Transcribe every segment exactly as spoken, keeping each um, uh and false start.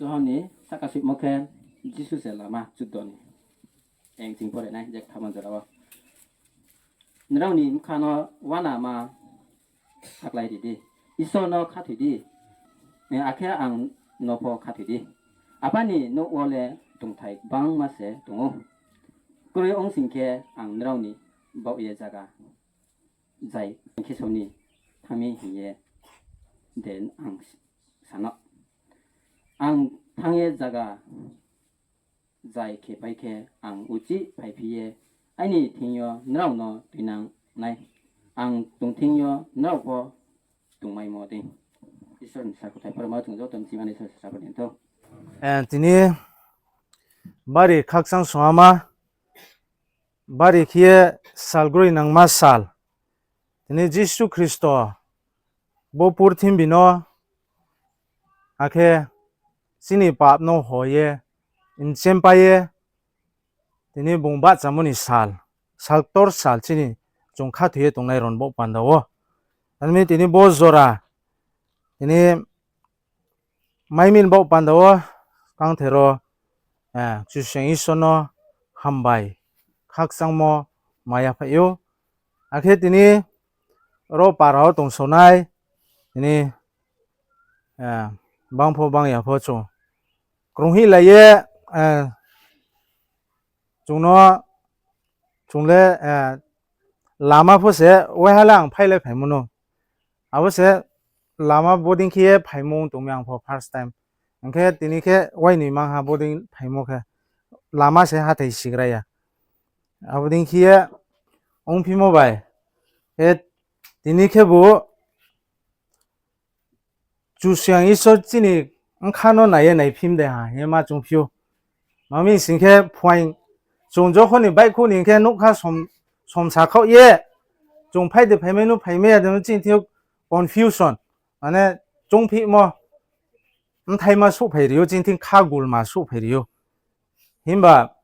Johon ni saka suimo khe Jisu se lama chudo ni. Eng ching pore nai je kthamo jora wo. Nrao ni bkha no uanama saklai ri di. Isor no khathoi di. Akhe ang no pho khathoi di. Apa ni nouh wo le tongthai gbangma se tong ou. Kroi ong sing khe ang nrao ni baoh ye zaga zai khe só ni thanng mi hing ye de ang sa no. Ang thanng ye zaga zai khe pai khe ang uchih phaiphi ye aini thing yo nrao no tuinang nai. Ang tong thing yo nrao pho tongmaimo dei. Isor ni sakuthai phrungma chung joto ni chimani Isor sasabo dei thou. Tini bari khakchang songama, bari khe ye sal groi nangma sal. Tini Jisu Khristo bo purthimbi no, akhe chini pap no ho ye, mchempai ye, tini bung bahchamo ni sal, sal ktor sal chini chung khathoi ye tongnai rao ni baoh panda wo. Ar mi tini bo jora, tini mai mi ni baoh panda wo, kangther wo, Kchusoyang Isor no hambai, khakchangmo ma yaphaih ou. Akhe tini ro para wo tongsonai, tini bang pho bang ya pho chung krunghihlai ye, chung no, chung le, lama pho se, waiha le ang phailai phaimo no. Abo se lama bodei khe ye phaimo ong tong mi ang pho first time. Hing khe tini khe wainoi mangha bodei phaimo khe lama se hathái sigra ya. Abo dei khe ye ongphimo bai. Khe tini khebu Kchusoyang Isor chini bkha no nai ye naiphim de ha hing ye ma chungphi ou. Ma mi sing khe phuaing chung jokhon ni baihkhouh ni hing khe nougkha som, somsa khaoh ye, chung phai de phaimai no phaimai ya de no chini thing yo confusion, mane chungphimo bthaima souhphai ri ou, chini thing khagulma souhphai ri ou. Himba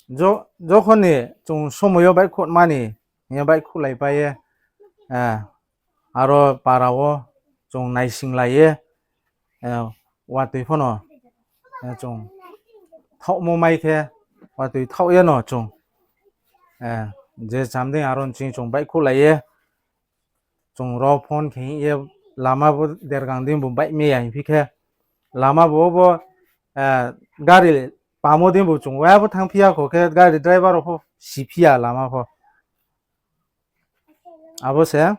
jo-, jokhon ni chung somoi yo baihkhouhma ni, hing ye baihkhouhlaipai ye, aro para wo chung naisinglai ye, watoi pho no, chung thaohmo mai khe, watoi thaoh ye no chung, je cham dei aro ni ching chung baihkhouhlai ye, chung ro phone khe hing ye lama bo dergang dei bo baihmai ya hingphi khe, lama bo bo, gari pamo dei bo chung wa bo thanngphi ya kho khe gari driver rao pho siphi ya lama pho. Abo se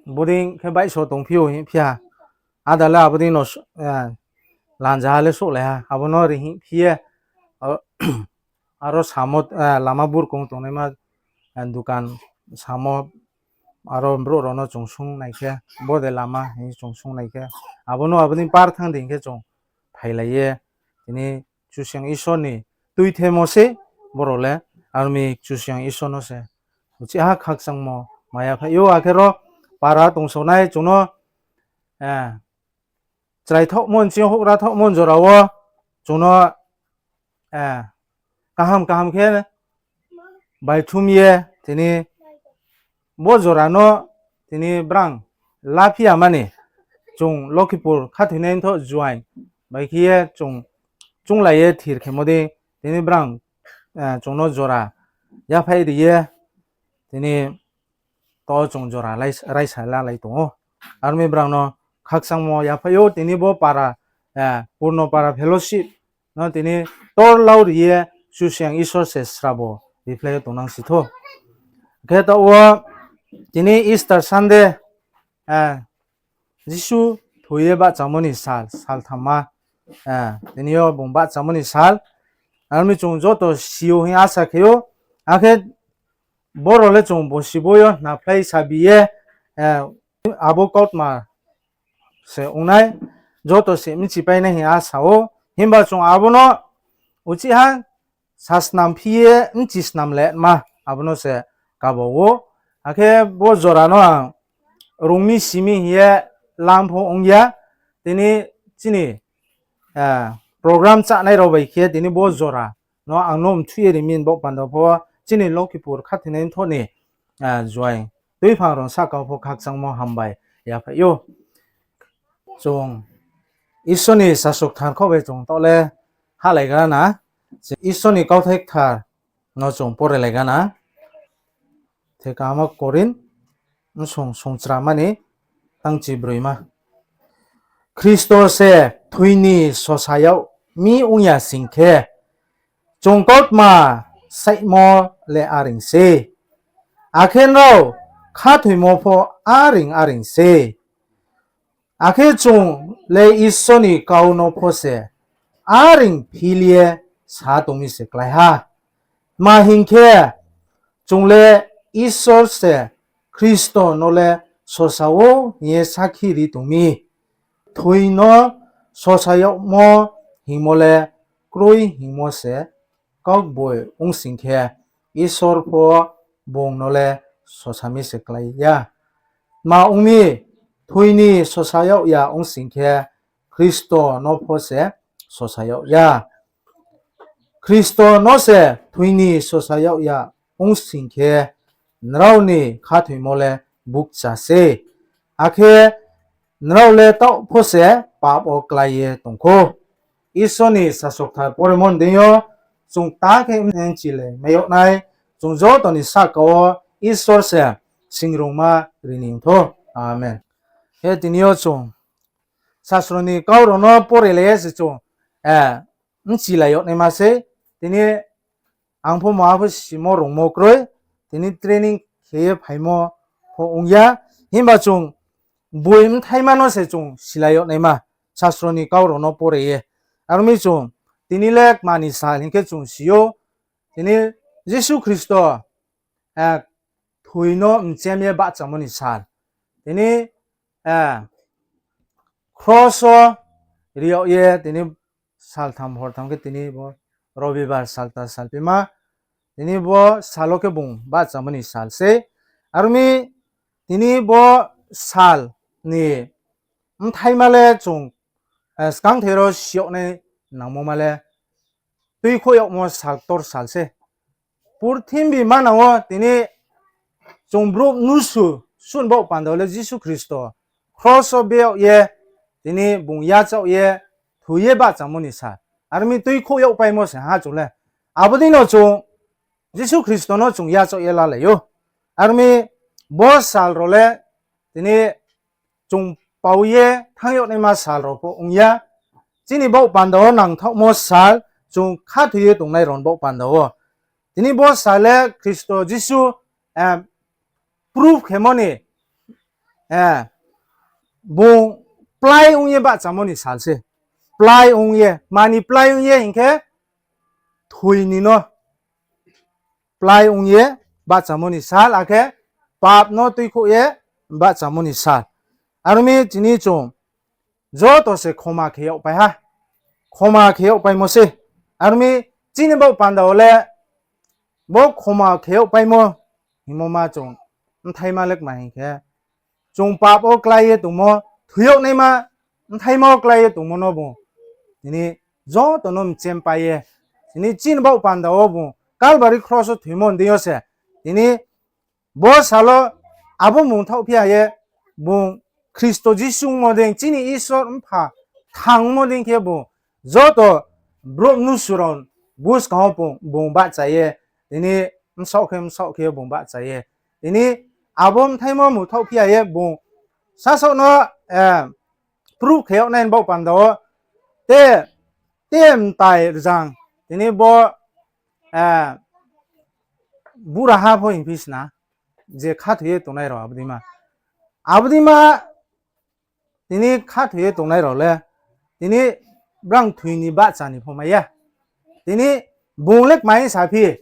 bodei khe baihso tongphi ou hingphi ha. Ada le abo dei no, lanjaha le souhlai ha. Abo no ri hingphi ye, aro samo, lama burkong tongnaima, dukan samo, aro brouh rao no chung sung nai khe, bo de lama hing chung sung nai khe, abo no abo dei par thanng dei hing khe chung phailai ye, tini Kchusoyang Isor ni tuithemo se, boro le, aro mi Kchusoyang Isor no se uchih ha khakchangmo ma yaphaih ou, akhe ro para tongsonai chung no, chrai thaohmo ni ching houhgra thaohmo ni jora wo chung no, kaham kaham khe baithum ye tini bo jora no tini brang laphi ya mani chung Lokhipur khathoinai mthoh juaing bai khe ye chung chunglai ye thir khemo dei tini brang, chung no jora yaphaih ri ye tini to chung jora raisa lalai tong ou. Aro mi brang no khakchangmo yaphaih ou, tini bo para, Purno Para Fellowship no tini tor lau ri ye Kchusoyang Isor se srabo riphlai ye tongnang si thou. Khe taoh wo tini Easter Sunday, Jisu thoi ye bahchamo ni sal, salthamma, tini yo bung bahchamo ni sal. Aro mi chung joto si ou hing asa khe ou. Akhe boro le chung bo sibo yo hna phlai sabi ye, abo kautma se ong nai, joto se bchipainai hing asa ou. Himba chung abo no uchih ha sasnam phi ye bchisnam le ma, abo no se kaba ou. Akhe bo jora no ang rung mi si mi hing ye lam pho ong ya, tini chini program chánai rao bai khe tini bo jora no ang no mthuh ye ri mi ni baoh panda pho chini Lokhipur khathoinai mthoh ni juaing tuiphang rao sahka pho khakchangmo hambai yaphaih ou. Chung Isor ni sasok kthar kho bai chung taoh le halaigra na, Isor ni kauthai kthar no chung porelaigra na. Thekama Korinth bsong songchramani tangchi broima. Khristo se thoi ni sosa yag mi ong ya sing khe, chung kautma saihmo le areing sei. Akhe nrao khathoimo pho areing areing sei. Akhe chung le Isor ni kau no pho se areing phil ye sa tong mi se klái ha. Tma hing khe, chung le Isor se Khristo no le sosa ou hing ye sakhi ri tong mi. Thoi no sosa yagmo hingmo le kroi hingmo se kaugboiong sing khe, Isor pho bung no le sosa mi se klái ya. Tma ong mi, thoi ni sosa yag ya ong sing khe, Khristo no pho se sosa yag ya. Khristo no se thoi ni sosa yag ya ong sing khe, nrao ni khathoimo le bukcha sei. Akhe nrao le taoh pho se pap wo klái ye tong khou. Isor ni sasok kthar poremo ni deing yo chung ta khe bchilai mai yag nai, chung joto ni sahka wo Isor se singrungma ri ni ong thou. Amen. He tini yo chung sasro ni kau rao no porelai ye se chung bchilai yag naima sei. Tini ang pho ma pho simo rungmo kroi, tini training khe ye phaimo pho ong ya. Himba chung boi bthaima no se chung silai yag naima, sasro ni kau rao no pore ye. Aro mi chung tini le kma ni sal hing khe chung si ou, tini Jisu Khristo thoi no mchem ye bahchamo ni sal. Tini kros wo ri yag ye tini saltham hortham khe tini bo Robibar salta salpima, tini bo sal wo khe bung bahchamo ni sal sei. Aro mi tini bo sal ni bthaima le chung skangther wo si yag nai nangmo ma le tuikhouh yagmo sal ktor sal se. Purthimbi manang wo tini chung brouh mnusu suni baoh panda wo le Jisu Khristo kros wo be yag ye tini bung yachaoh ye thoi ye bahchamo ni sal. Aro mi tuikhouh yagpaimo se ha chung le. Abo dei no chung Jisu Khristo no chung yachaoh ye lalai ou. Aro mi bo sal rao le tini chung pau ye thanng yag naima sal rao pho ong ya. Chini baoh panda wo nangthaohmo sal, chung khathoi ye tongnai rao ni baoh panda wo. Tini bo sal le Khristo Jisu proof khemo ni, bung plái ong ye bahchamo ni sal se. Plái ong ye, mani plái ong ye hing khe thoi ni no plái ong ye bahchamo ni sal, akhe pap no tuikhouh ye bahchamo ni sal. Aro mi tini chung joto se khoma khe yagpai ha. Khoma khe yagpaimo se. Aro mi chini baoh panda wo le bo khoma khe yagpaimo hingmo ma chung bthaima le kma hing khe, chung pap wo klái ye tongmo, thoi yag naima bthaima wo klái ye tongmo no bung tini joto no mchempai ye, tini chini baoh panda wo bung Kalbari kros wo thoimo ni deing yo se, tini bo sal wo abo mung thaohphi ya ye bung Khristo Jisu ongmo dei, chini Isor Mpha thangmo dei khe bung joto brouh mnusu rao buskang wo bung bahcha ye, tini bsaoh khe bsaoh khe bung bahcha ye, tini abo bthaima mung thaohphi ya ye bung sasaoh no proof khe yag nai ni baoh panda wo te, te mtai rzang, tini bo buraha pho hingphi sna, je khathoi ye tongnai rao abo deima. Abo deima tini khathoi ye tongnai rao le, tini brang thoi ni bahcha ni pho mai ya. Tini bung le kmai saphi,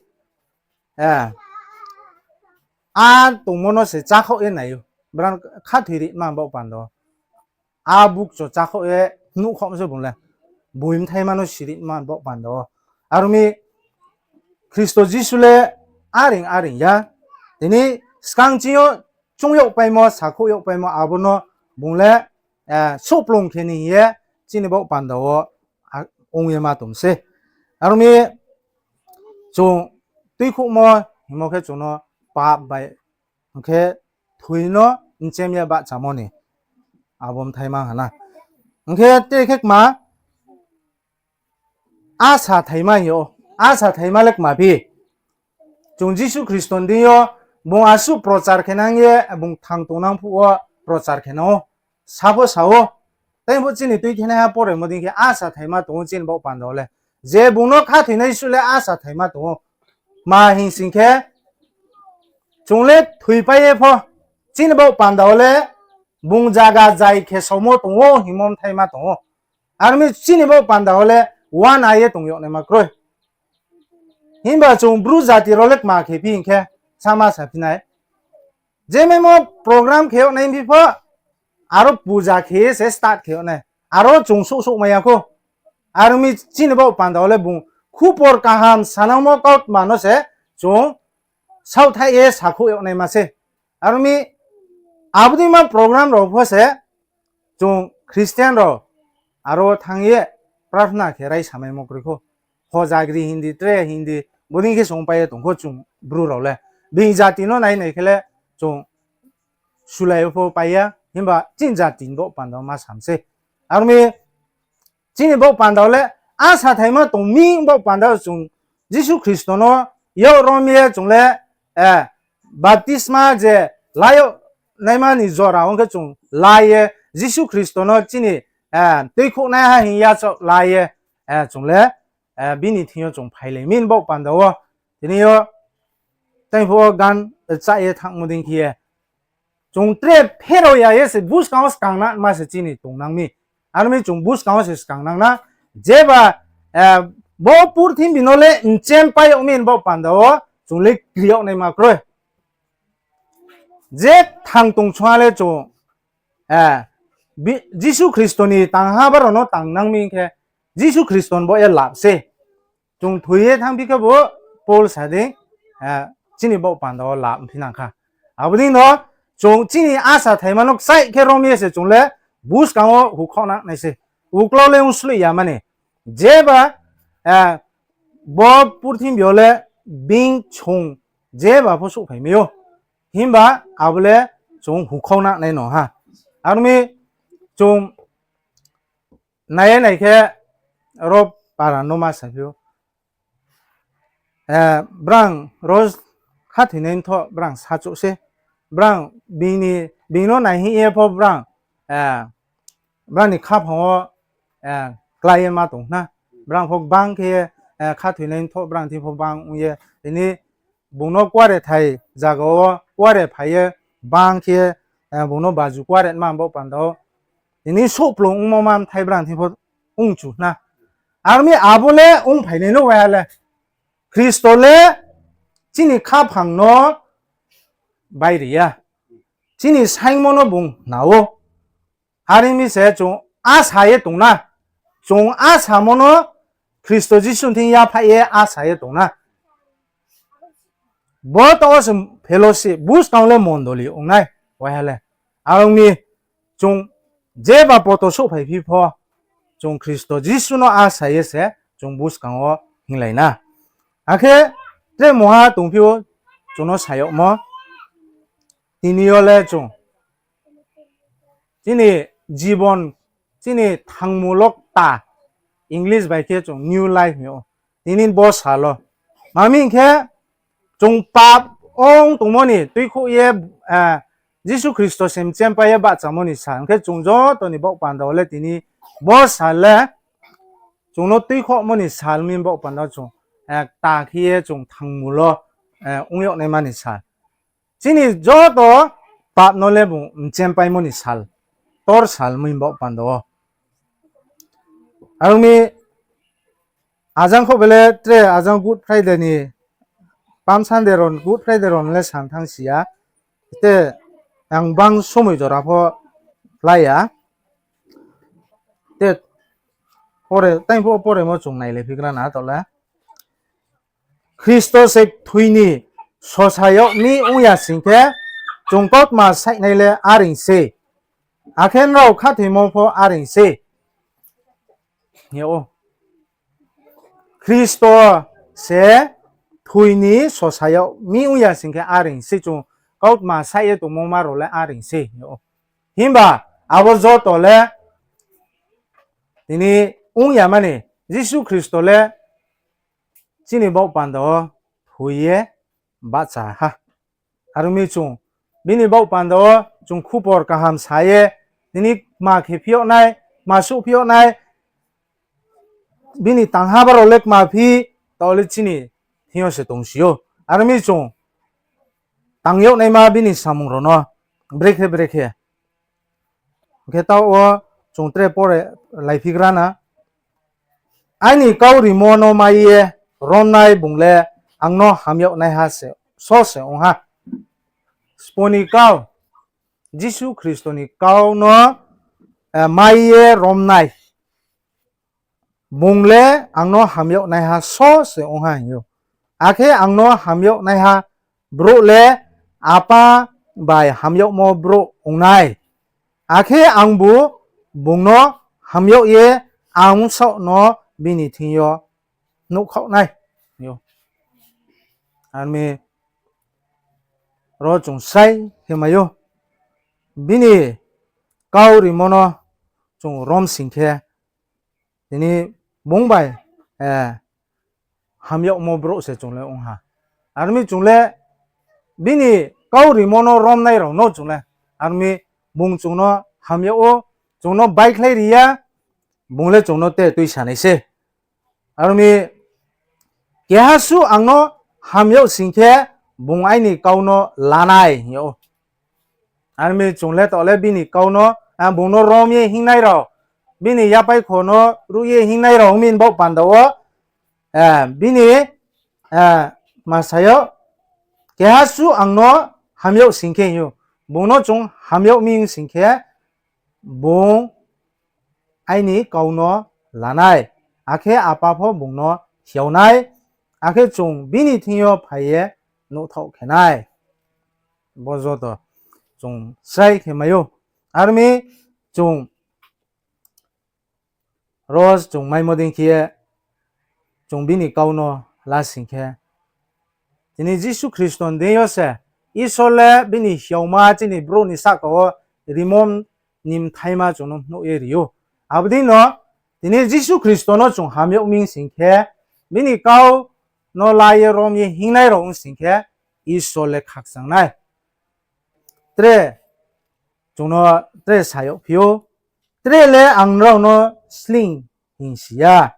a tongmo no se chakhaoh ye nai ou. Brang khathoi rima baoh panda wo a bukcho chakhaoh ye nuhkhaohmo se bung le. Boi bthaima no sirima baoh panda wo. Aro mi Khristo Jisu le areing areing ya. Tini skang ching yo chung yagpaimo, sakhouh yagpaimo abo no bung le souhplung khe ni hing ye chini baoh panda wo ong ye ma tong se. Aro mi chung tuikhouhmo hingmo khe chung no pap bai hing khe thoi no mchem ye bahchamo ni abo bthaima ha na. Hing khe tre khe kma, asa thaima hing ou. Asa thaima le kma phi? Chung Jisu Khristo ni deing yo bung asuh prochar khe nang ye bung thang tongnang phuh wo prochar khe nang ou. Sa pho sa ou. Tei pho chini tuithenaiha poremo dei khe asa thaima tong ou chini baoh panda wo le. Je bung no khathoinai suh le asa thaima tong ou. Tma hing sing khe, chung le thoipai ye pho, chini baoh panda wo le bung zaga zai khe saomo tong ou hingmo mthaima tong ou. Aro mi chini baoh panda wo le uana ye tong yag naima kroi. Himba chung Bru jati rao le kma khe phi hing khe, sama saphi nai. Je maimo program khe yag nai phi pho, aro puja khe ye se start khe yag nai. Aro chung souh souh mai ya khou. Aro mi chini baoh panda wo le bung khupor kaham sanangmo kautma no se chung saohthaih ye sakhouh yag naima se. Aro mi abo deima program rao pho se chung Christian rao aro thanng ye prarthana khe raisamaimo kroi khou. Hojagri hing di, tre hing di, bodei khe songpai ye tong khou chung Bru rao le. Bini jati no nai nai khe le chung sulai pho pai ya, himba chini jati ni baoh panda wo ma sam se. Aro mi chini baoh panda wo le asa thaima tong mi baoh panda wo chung Jisu Khristo no yak rom ye chung le, baptisma je la yag naima ni jora ong khe chung la ye Jisu Khristo no chini tuikhouhnaiha hing yachaoh la ye chung le bini thing yo chung phailai mi ni baoh panda wo. Tini yo tei pho wo gan chá ye thanngmo dei khe ye chung tre pherao ya ye se buskang wo skang nangma se chini tongnang mi. Aro mi chung buskang wo se skang nang na. Jeba bo purthimbi no le mchempai yag mi ni baoh panda wo chung le kri yag naima kroi. Je thang tong song ha le chung Jisu Khristo ni tangha ba rao no tang nang mi khe, Jisu Khristo ni baoh ye lap se. Chung thoi ye thanngphi khebu Paul sa dei, chini baoh panda wo lap ongphi nang kha. Abo dei no chung chini asa thaima no kchaih khe rom ye se chung le buskang wo hukhouh nang nai se. Uklau le ongsloih ya mani. Jeba bo purthimbi yo le being chung jeba pho souhphai mai ou. Himba abo le chung hukhouh nang nai no ha. Aro mi chung nai ye nai khe ro para no ma saphi ou. Brang ro khathoinai mthoh brang sachouh se. Brang bini, bini no naihih ye pho brang, brang ni khaphang wo klái ye ma tong khna. Brang pho gbang khe ye, khathoinai mthoh brang thing pho gbang ong ye. Tini bung no kuarethai zaga wo kuare phai ye, gbang khe ye, bung no baju kuare ma baoh panda wo. Tini souhplung ongmo ma mthai brang thing pho ongchu khna. Aro mi abo le ongphainai no waiha le. Khristo le chini khaphang no bairi ya. Chini saingmo no bung khna ou. Are mi se chung asa ye tong na. Chung asamo no Khristo Jisu ni thing yaphaih ye asa ye tong na. Bo taoh wo se fellowship, buskang le mondoli ong nai, waiha le. Are ong mi chung jeba poto souhphai phi pho, chung Khristo Jisu no asa ye se chung buskang wo hinglai na. Akhe tre mungha tongphi ou chung no sa yagmo, tini yo le chung chini jibon, chini thangmulok ta, English bai khe chung new life hing ou. Tini bo sal wo. Ma mi hing khe, chung pap ong tongmo ni tuikhouh ye, Jisu Khristo se mchempai ye bahchamo ni sal. Hing khe chung joto ni baoh panda wo le tini bo sal le chung no tuikhouhmo ni sal mi baoh panda wo chung, ta khe ye chung thangmul wo, ong yag naima ni sal. Chini joto pap no le bung mchempaimo ni sal, tor sal mi baoh panda wo. Aro mi ajang kho bele tre ajang Good Friday ni, Palm Sunday ron, Good Friday ron le sang thanng si ya. Te ang bang somoi jora pho lai ya. Te pore, tei pho poremo chung nailai phigra na tole. Khristo se thoi ni sosa yag mi ong ya sing khe, chung kautma saihnai le areing se. Akhe nrao khathoimo pho areing se. Hing ou. Khristo se thoi ni sosa yag mi ong ya sing khe areing se chung kautma saih ye tongmo ma rao le areing se hing ou. Himba abo joto le tini ong ya mani, Jisu Khristo le chini baoh panda wo thoi ye bahcha ha. Are ong mi chung bini baoh panda wo chung khupor kaham sa ye, tini kma khe phi yag nai, kma souhphi yag nai, bini tangha ba rao le kma phi, taoh le chini thing yo se tongsi ou. Are ong mi chung tang yag naima bini samung rao no brekhe brekhe khe taoh wo chung tre pore laiphigra na. Aini kau rimo no mai ye romnai bung le ang no ham yag naiha se, so se ong ha. Sbo ni kau, Jisu Khristo ni kau no, eh, mai ye romnai bung le ang no ham yag naiha so se ong ha hing ou. Akhe ang no ham yag naiha brouh le Apa bai ham yagmo brouh ong nai. Akhe angbu bung no ham yag ye ang bsaoh no bini thing yo nuhkhaoh nai. Are ong mi ro chung srai khe mai ou. Bini kau rimo no chung rom sing khe, tini bung bai, eh, ham yagmo brouh se chung le ong ha. Are ong mi chung le bini kau rimo no romnai rao no chung le, are ong mi bung chung no ham yag ou, chung no baikhlai ri ya, bung le chung no te tuisa nai se. Are ong mi keha suh ang no ham yag sing khe, bung aini kau no la nai hing yag ou. Are ong mi chung le taoh le bini kau no, ah, bung no rom ye hingnai rao, bini yapaikho no ruh ye hingnai rao ong mi baoh panda wo, eh, bini, eh, ma sa yag, keha suh ang no ham yag sing khe hing ou, bung no chung ham yag mi sing khe, bung aini kau no la nai, akhe Apa pho bung no hiao nai, akhe chung bini thing yo phai ye nuhthaoh khe nai. Bo joto chung srai khe mai ou. Are ong mi chung ro chung maimo dei khe ye chung bini kau no la sing khe, tini Jisu Khristo ni deing yo se Isor le bini hiaoma chini brouh ni sahka wo rimo ni mthaima chung no nuh ye ri ou. Abo dei no tini Jisu Khristo no chung ham yag mi sing khe, bini kau no la ye rom ye hingnai rao ong sing khe, Isor le khakchang nai. Tre chung no tre sa yagphi ou, tre le ang nrao no sleing hing si ya.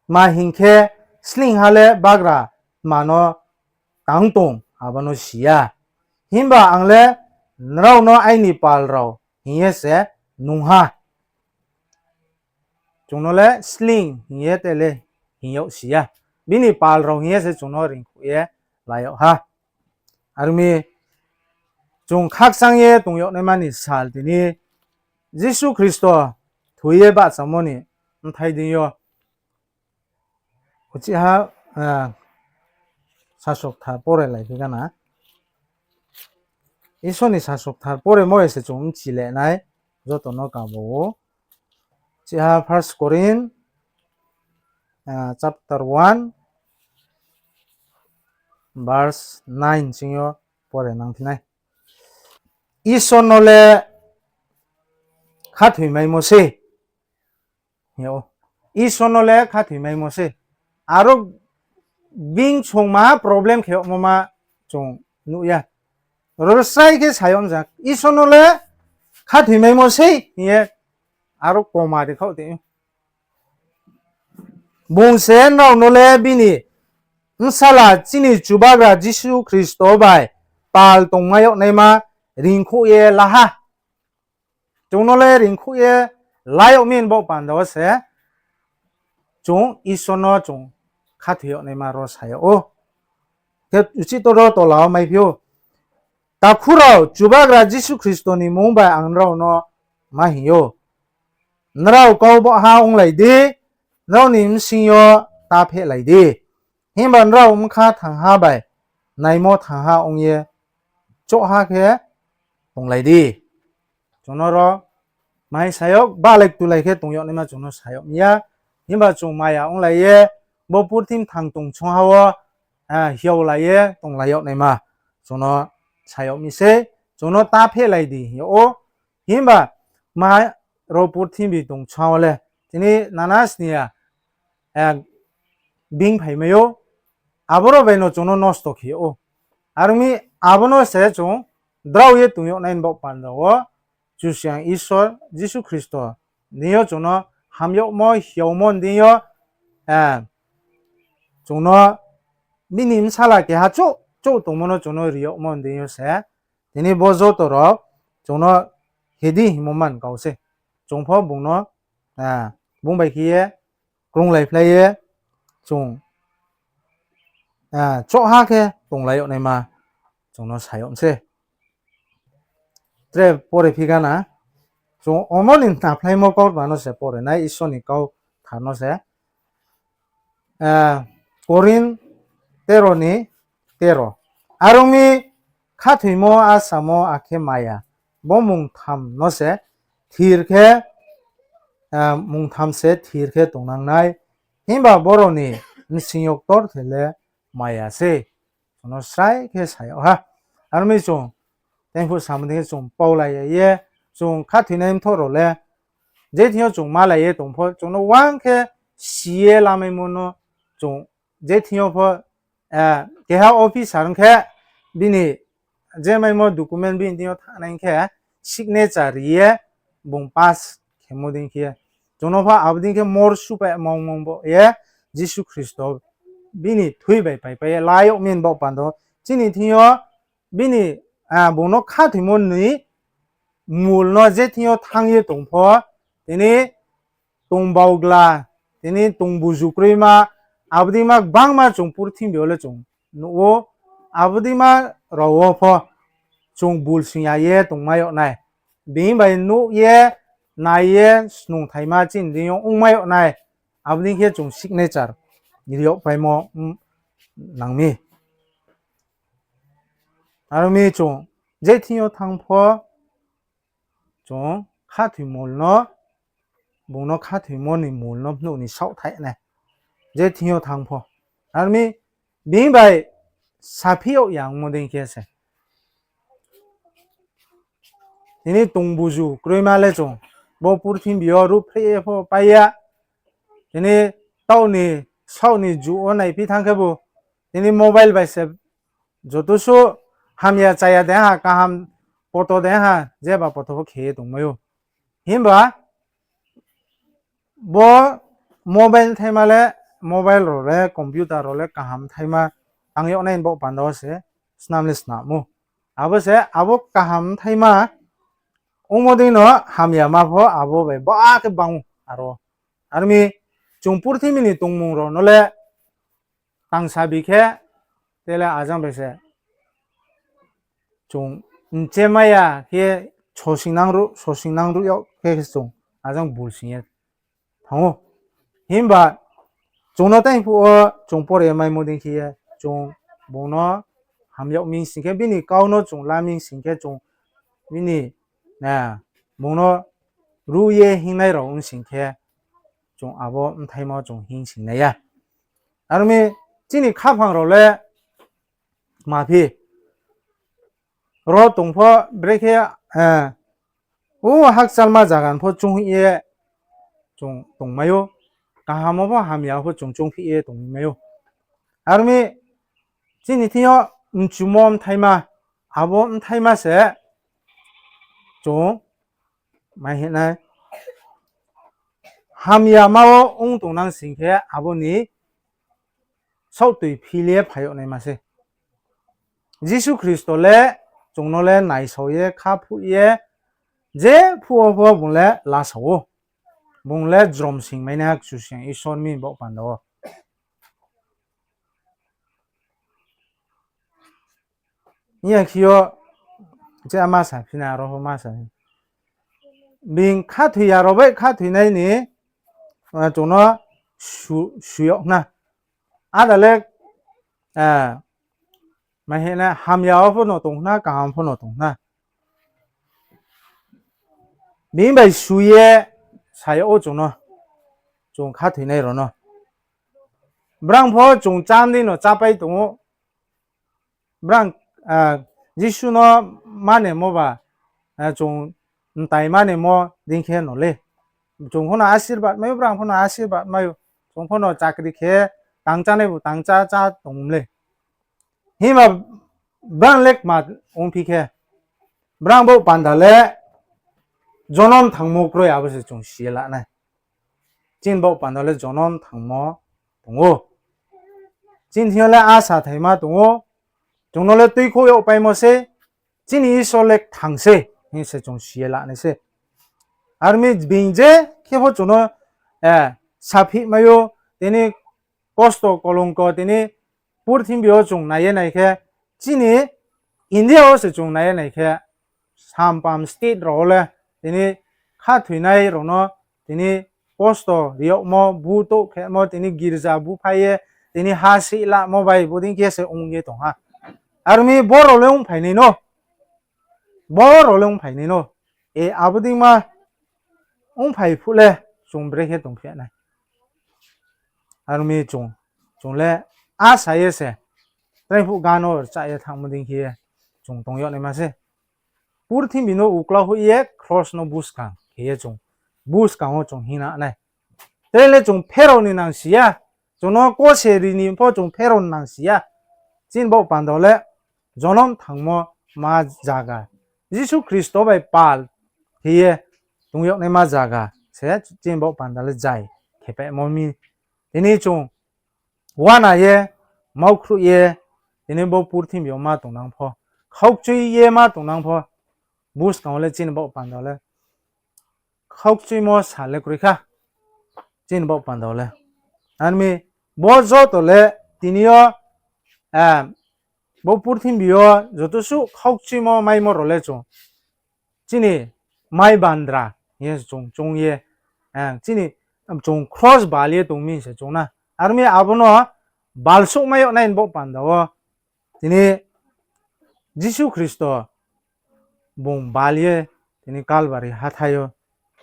Tma hing khe, sleingha le bagra tma no tang tong, abo no si ya. Himba ang le nrao no aini pal rao hing ye se nung ha. Chung no le sleing hing ye te le hing yag si ya. Bini pal rao hing ye se chung no reingkhouh ye la yag ha. Are ong mi chung khakchang ye tong yag naima ni sal tini Jisu Khristo thoi ye bahchamo ni bthai deing yo. Uchih ha, ah, sasokthar pore laiphi gana. Isor ni sasokthar poremo bai se chung bchi le nai, joto no kabo ou. Uchih ha First Corinth, ah, chapter one, verse nine sing yo pore nangphi nai. Isor no le khathoimaimo sei. Hing ou. Isor no le khathoimaimo sei. Aro bini songma problem khe yagmo ma chung nuh ya. Ro srai khe sa yag ja, Isor no le khathoimaimo sei hing ye aro koma ri khaoh tong ou. Bung se nrao no le bini Bsala chini Chubagra Jisu Khristo bai pal tongmai yag naima reingkhouh ye la ha. Chung no le reingkhouh ye la yag mi ni baoh panda wo se chung Isor no chung khathoi yag naima ro sa yag ou. Khe uchih to ro tola wo maiphi ou. Takhu rao, Chubagra Jisu Khristo ni mmung bai ang nrao no ma hing ou. Nrao kau baohha onglai di, nrao ni bsing yo ta phehlai di. Himba nrao bkha thangha bai naimo thangha ong ye chohha khe tonglai di. Chung no ro mai sa yag, bahlai ktulai khe tong yag naima chung no sa yag mi ya. Himba chung maya onglai ye, bo purthimbi thang tong songha wo, ah, hiaolai ye tonglai yag naima chung no sa yag mi sei, chung no ta phehlai di hing yag ou. Himba ma ro purthimbi tong songha wo le tini nana sni ya, eh, being phaimai ou, aboro bai no chung no nosto khe yag ou. Are ong mi, abo no se chung drao ye tong yag nai ni baoh panda wo, Kchusoyang Isor Jisu Khristo deing yo chung no ham yagmo hiaomo deing yo, eh, chung no bini bsala keha chouh chouh tongmo no chung no ri yagmo deing yo se, tini bo joto rao chung no hedi hingmo man kau se. Chung pho bung no, ah, bung bai khe ye krunglai phlai ye chung, ah, choha khe tonglai yag naima chung no sa yag se. Tre pore phi gana, chung omo ni khna phlaimo kautma no se pore nai, Isor ni kau tha no se. Eh, Korinth tero ni tero. Are ong mi, khathoimo, asamo, akhe maya, bo mungtham no se thir khe, eh, mungtham se thir khe tongnang nai. Himba borao ni bsing yo ktorther le maya se. Chung no srai khe sa yag ha. Are ong mi chung, tei phuh samo dei khe chung paulai ya ye, chung khathoinai mthoh rao le, je thing yo chung malai ye tong pho, chung no uang khe si ye lamaimo no, chung je thing yo pho, eh, keha officer ong khe, bini je maimo document bini thing yo thanngnai khe, signature ri ye, bung pass khemo dei khe, chung no pho abo dei khe mor supai mong mong bo ye, Jisu Khristo bini thui bai paipai ye la yag mi ni baoh panda wo, chini thing yo bini, ah, bung no khathoimo ni mul no je thing yo thanng ye tong pho, tini tong baugla, tini tong buzu kroima, abo deima gbangma chung purthimbi yo le chung nuh ou, abo deima rao wo pho chung bulsing ya ye tongmai yag nai. Bini bai nuh ye, nai ye, snungthaima chini deing yo ongmai yag nai. Abo dei khe chung signature ri yag paimo, mm, nang mi. Are ong mi chung je thing yo thanng pho, chung khathoi mol no, bung no khathoimo ni mol no phnuh ni saohthaih nai. Je thing yo thanng pho. Are ong mi bini bai saphi yag ya ongmo dei khe se. Tini tong buzu kroima le chung bo purthimbi yo ruhphreh ye pho pai ya. Tini taoh ni saoh ni juh wo naiphi thanng khebu, tini mobile bai se joto suh hamya chaya de ha, kaham poto de ha, jeba poto pho khe ye tongmai ou. Himba bo mobile thaima le, mobile rao le, computer rao le kaham thaima tang yag nai ni baoh panda wo se snam le snam ou. Abo se abo kaham thaima ongmo dei no hamyama pho abo bai ba khe bang ou aro. Are ong mi chung purthimbi ni tongmung rao no le tangsabi khe, tele ajang bai se chung nche maya khe sosingnang ruh, sosingnang ruh yag khe chung ajang bulsing ye thanng ou. Himba chung no tei phuh wo chung pore maimo dei khe ye, chung bung no ham yag mi sing khe, bini kau no chung la mi sing khe, chung bini, bung no ruh ye hingnai rao ong sing khe, chung abo bthaima wo chung hing sing nai ya. Are ong mi chini khaphang rao le ma phi ro tong pho brekhe, eh, o hakchalma zaga ni pho chounghoih ye chung tongmai ou, kaham wo pho hamya wo pho chung choungphih ye tongmai ou. Are ong mi chini thing yo mchumo bthaima, abo bthaima se chung mai hing nai. Hamyama wo ong tongnang sing khe abo ni saohtoi phil ye phai yag naima se. Jisu Khristo le chung no le naisao ye, khaphuh ye, je phuh wo pho bung le lasao ou. Bung le jromsing mai nai ha Kchusoyang Isor mi baoh panda wo. Hing ya khe yo, je ma sa phi na aro pho ma sa phi. Being khathoi ya rao bai khathoinai ni, eh, chung no su, su yag khna. Ada le, eh, ma hing nai, hamya wo pho no tong khna, kaham pho no tong khna. Bini bai su ye sa yag ou chung no, chung khathoinai rao no. Brang pho chung chá dei no chápai tong ou. Brang, ah, Jisu no manemo ba, ah, chung mtai manemo dei khe no le. Chung pho no asirbad mai ou, brang pho no asirbad mai ou. Chung pho no chakri khe tang chánai bu tang chá chá tong le. Himba brang le kma ongphi khe, brang baoh panda le jonom thangmo kroi, abo se chung si ye la nai. Chini baoh panda le jonom thangmo tong ou. Chini thing yo le asa thaima tong ou. Chung no le tuikhouh yagpaimo sei, chini Isor le kthang sei hing se chung si ye la nai sei. Aro mi being je khe pho chung no saphih mai ou, tini kosto kolongko tini purthimbi yo chung nai ye nai khe, chini India wo se chung nai ye nai khe, sampam state rao wo le tini khathoinai rao no tini kosto ri yagmo, bu touh khemo, tini girza buphai ye, tini ha sih lamo bai bodei khe se ong ye tong ha. Aro mi boro le ongphai nai no, boro le ongphai nai no. E, abo deima ongphai phuh le chung brekhe tongphi nai. Aro mi chung, chung le asa ye se, traiphuh gano rcha ye thanngmo dei khe ye chung tong yag naima se. Purthimbi no uklau hoih ye kros no buskang khe ye chung, buskang wo chung hing na nai. Tre le chung pherao ni nang si ya, chung no kose ri ni pho chung pherao ni nang si ya. Chini baoh panda le jonom thangmo ma zaga, Jisu Khristo bai pal khe ye tong yag naima zaga se chini baoh panda le zai khepaimo mi. Tini chung uana ye, maukhruh ye, tini bo purthimbi yo ma tongnang pho, khaukchui ye ma tongnang pho, buskang wo le chini baoh panda le khaukchuimo sal le kroi kha, chini baoh panda le. Aro mi bo joto le tini yo, bo purthimbi yo joto suh khaukchuimo maimo rao le chung chini mai bandra hing ye chung choung ye, chini chung kros bal ye tong mi se chung na. Aro mi abo no balsouhmai yag nai ni baoh panda wo tini Jisu Khristo bung bal ye tini Kalbari hathái yo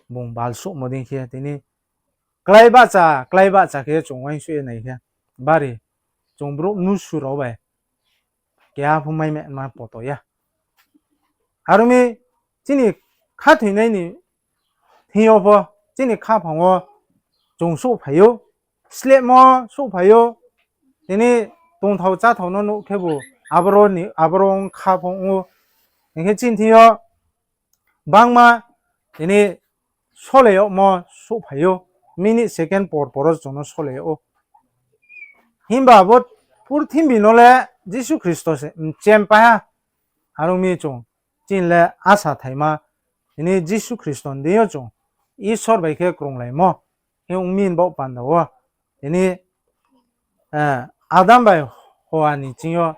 bung balsouhmo dei khe tini klái bahcha, klái bahcha khe chung uaingsouh ye nai khe, bari chung brouh mnusu rao bai keha pho mai ma poto ya. Aro mi chini khathoinai ni thing yo pho, chini khaphang wo chung souhphai ou, slehmo souhphai ou, tini tongthao cháthao no nuh khebu, aboro ong kha pho ong ou, hing khe chini thing yo bangma tini sole yagmo souhphai ou, minute second por por wo chung no sole yag ou. Himba bo purthimbi no le Jisu Khristo se mchempai ha. Aro mi chung chini le asa thaima, tini Jisu Khristo ni deing yo chung Isor bai khe krunglaimo hing ong mi ni baoh panda wo, tini Adam bai Howa ni ching yo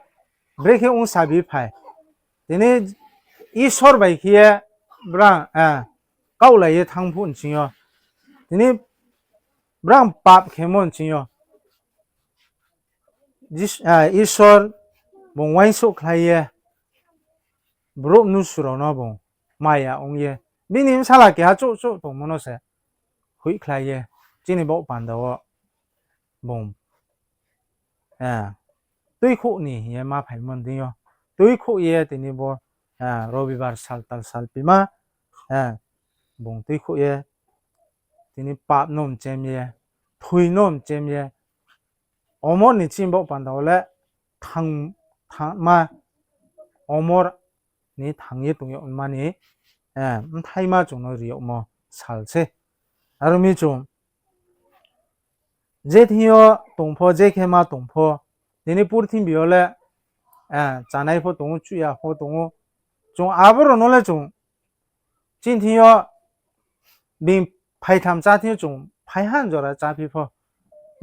brekhe ongsabi phai, tini Isor bai khe ye brang kaohlai ye thanng phuh ni ching yo, tini brang pap khemo ni ching yo Isor bung uaingsouhkhlai ye, brouh mnusu rao no bung maya ong ye, bini bsala keha chouh chouh tongmo no se hoihkhlai ye, chini baoh panda wo bung tuikhouh ni hing ye ma phaimo ni deing yo, tuikhouh ye tini bo Robibar sal tal sal pima, bung tuikhouh ye tini pap no mchem ye, thoi no mchem ye, omor ni chini baoh panda wo le thang, thangma, omor ni thang ye tong yagma ni bthaima chung no ri yagmo sal se. Aro mi chung je thing yo tong pho, je khe ma tong pho, tini purthimbi yo le chánai pho tong ou, chuya pho tong ou, chung abo rao no le chung chini thing yo being phaitham chá thing yo chung phaiha jora cháphi pho,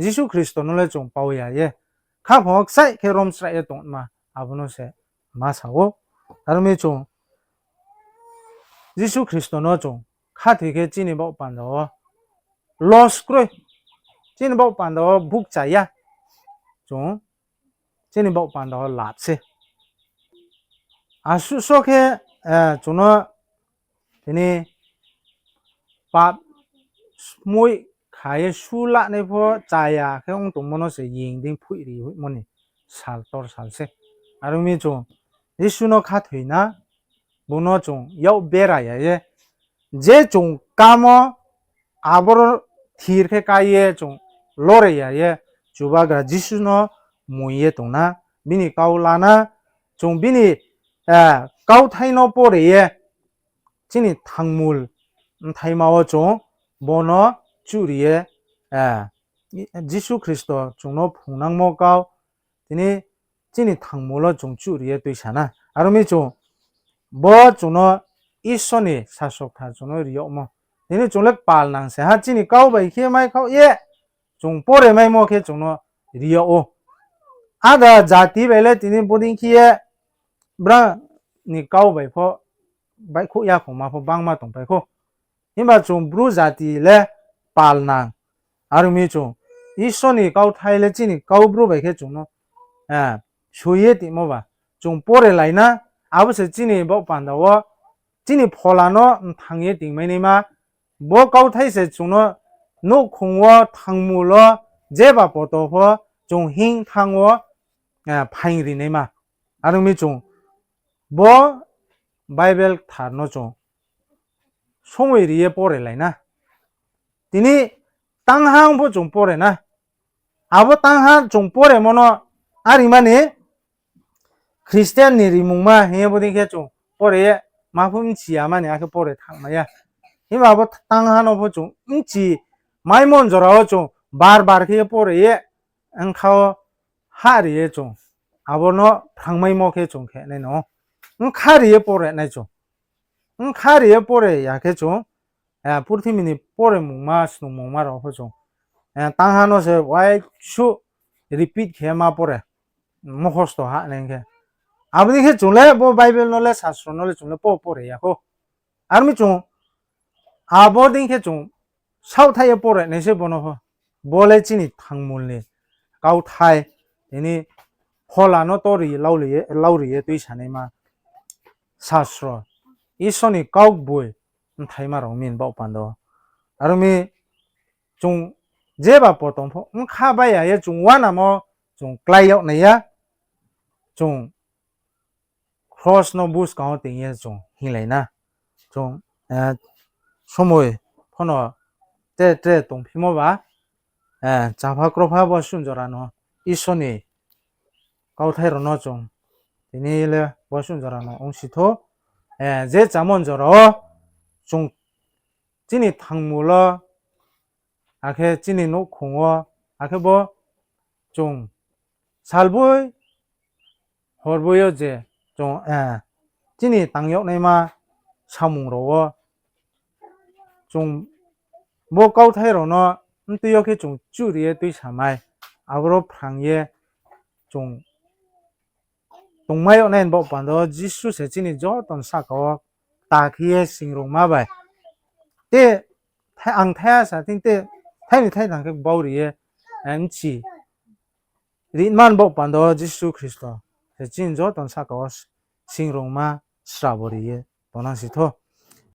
Jisu Khristo no le chung pao ya ye, khaphang wo kchaih khe romsraih ye tongma, abo no se ma sa ou. Aro mi chung Jisu Khristo no chung khathoi khe chini baoh panda wo loss kroi, chini baoh panda wo bukcha ya, chung chini baoh panda wo lap se. Asuh so khe chung no tini pap smoih kha ye su lanai pho chaya khe ong tongmo no se ying dei phoih ri hoihmo ni sal tor sal se. Aro mi chung Jisu no khathoi na, bung no chung yak bera ya ye, je chung kamo aboro thir khe ká ye chung lore ya ye Chubagra Jisu no moing ye tong na, bini kau la na, chung bini kauthai no pore ye chini thangmul bthaima wo chung bo no chuhri ye, Jisu Khristo chung no phrungnangmo kau, tini chini thangmul wo chung chuhri ye tuisa na. Aro mi chung bo chung no Isor ni sasro kthar chung no ri yagmo. Tini chung le kpal nang se ha, chini kau bai khe maikhaoh ye chung pore maimo khe chung no ri yag ou. Áda jati bai le tini bodei khe ye bra ni kau bai pho baihkhouh ya khongma pho bangma tongpai khou. Himba chung Bru jati le pal nang. Aro mi chung Isor ni kauthai le chini kau Bru bai khe chung no soi ye tongmo ba, chung pore lai na, abo se chini baoh panda wo chini phola no mthang ye tingmai naima. Bo kauthai se chung no nouhkhong wo, thangmul wo, jeba poto pho chung hing thanng wo phaing ri naima. Aro mi chung bo Bible kthar no chung somoi ri ye pore lai na. Tini tangha ong pho chung pore na. Abo tangha chung poremo no, arima ni Christian ni rimungma hing ye bodei khe chung pore ye ma pho bchi ya mani, akhe pore thanngmai ya. Himba abo tangha no pho chung bchi maimo jora wo chung bar bar khe ye pore ye, bkha wo hah ri ye chung abo no phrangmaimo khe chung khe nai no. Bkha ri ye pore nai chung. Bkha ri ye pore ya khe chung purthimbi ni poremungma, snungmungma rao pho chung tangha no se uaisuh repeat khe ma pore, mukhosto hah nai khe. Abo dei khe chung le bo Bible no le, sasro no le chung le po pore ya khou. Aro mi chung abo dei khe chung saohthaih ye pore nai se bo no pho. Bo le chini thangmul ni kauthai, tini phola no to ri ye, lau ri ye tuisanaima sasro, Isor ni kaugboima bthaima rao mi baoh panda. Aro mi chung jeba poto pho bkha bai ya ye chung uanamo chung klái yag nai ya, chung kros no buskang wo tong ye chung hinglai na. Chung somoi pho no tre tre tongphimo ba, chapha kropha bo suh jora no Isor ni kauthai rao no chung tini le bo suh jora no ongsi thou. Je chámo jora wo chung chini thangmul wo, akhe chini nouhkhong wo, akhe bo chung salboi horboi yo je chung chini tang yag naima samung rao wo chung bo kauthai rao no mtui yo khe chung chuhri ye tuisamai, aboro phrang ye chung tongmai yag nai ni baoh panda wo Jisu se chini joto ni sahka wo kta khe ye singrungma bai. Te ang thaiha sa thing te, thai ni thai thang khe bau ri ye, bchi ri man baoh panda wo Jisu Khristo se chini joto ni sahka wo singrungma srabo ri ye tongnang si thou.